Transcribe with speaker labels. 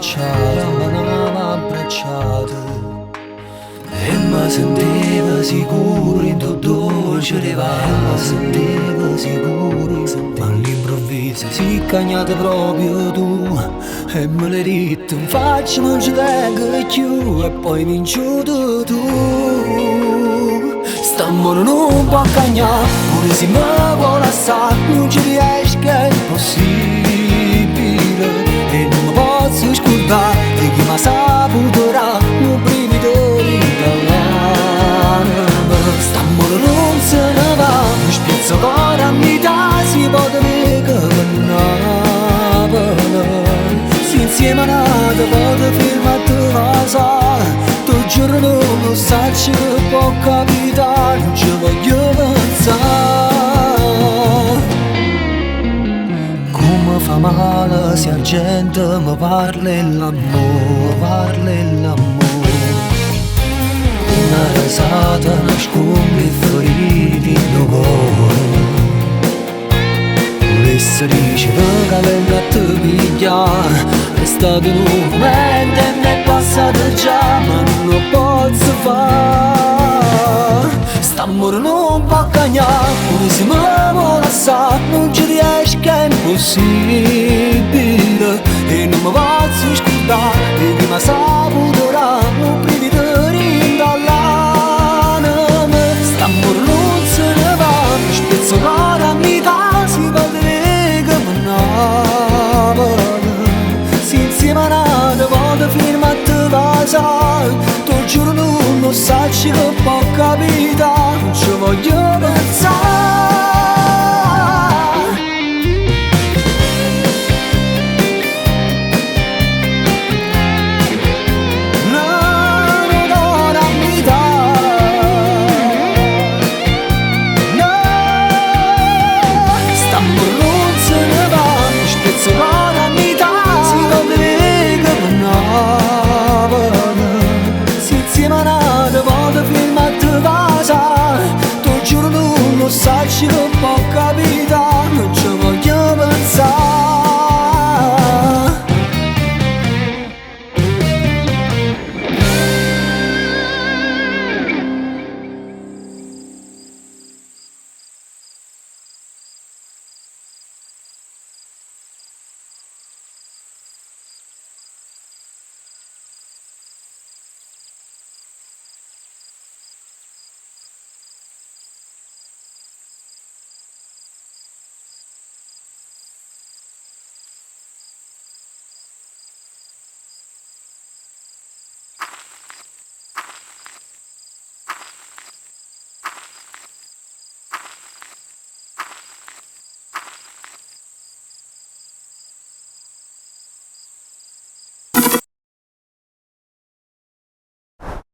Speaker 1: abbracciato, abbracciato. E mi sentivo sicuro in tutto dolce di mi sentivo sicuro. Ma all'improvviso si è cagnato proprio tu. E me l'hai detto in faccia, non ci tengo più. E poi vinciuto tu. St'amore non può cagnare, pure se mi vuole lasciare, non ci riesco, è impossibile. E non mi posso scordare di chi mi saputo dare un brivido dint'all'anema. St'amore non se ne va, mi spezza cuore a metà, si può che Napoli. Se insieme a n'ata volta ferma a te vasà, tu giuro non lo saccio che può capitare, non ci voglio pensare. Come fa male se la gente mi parla 'e l'amore, parla 'e l'amore. Una risata nasconde 'e ferite dint' 'o core. Vulesse dicere che vengo a te piglià. È stato un momento e mi è passato già, ma non lo posso fare. St'amore non può cagnare, pure se mi vuole lasciare, non ci riesco, è impossibile. E non mi posso scordare di chi mi ha saputo dare un brivido dint'all'anema. St'amore non se ne va, mi spezza il cuore a metà, si può dire che mi Napoli. Se insieme a n'ata volta ferma a te vasà, tu giuro non lo saccio che può capitare.